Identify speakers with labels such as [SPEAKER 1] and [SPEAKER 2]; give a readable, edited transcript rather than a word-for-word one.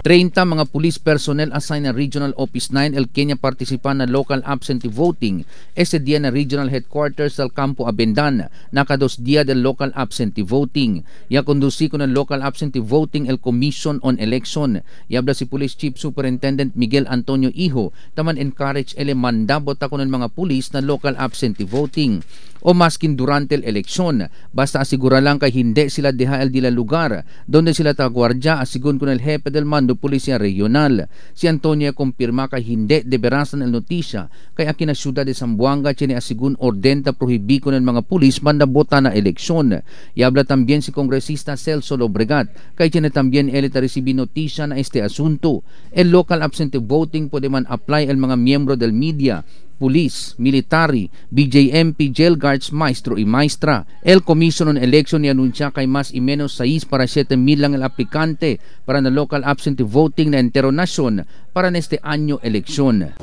[SPEAKER 1] 30 mga police personnel assigned na Regional Office 9 el Kenya participa na local absentee voting ese día na Regional Headquarters del Campo Abendan, naka 2 día del local absentee voting. Ya conduci con el local absentee voting el Commission on Election. Yabla si Police Chief Superintendent Miguel Antonio Hijo, taman encourage ele mandabot ako ng mga pulis na local absentee voting o maskin durante el eleksyon. Basta asigura lang kay hindi sila deha el dila lugar donde sila tagwardya, asigun con el jefe del mando Policía Regional. Si Antonio kumpirma kay hindi deberasan el notisya kay aki na siyudad de Zamboanga tiene asigun orden ta prohibi con el mga pulis mandabota na eleksyon. Y habla también si kongresista Celso Lobregat kay tiene también él ta recibi notisya na este asunto. El local absentee voting puede man apply el mga miembro del media, police, military, BJMP, jail guards, maestro y maestra. El Commission on Election ni anunsya kay mas y menos 6 para 7 mil lang el aplikante para na local absentee voting na entero nasyon para neste año eleksyon.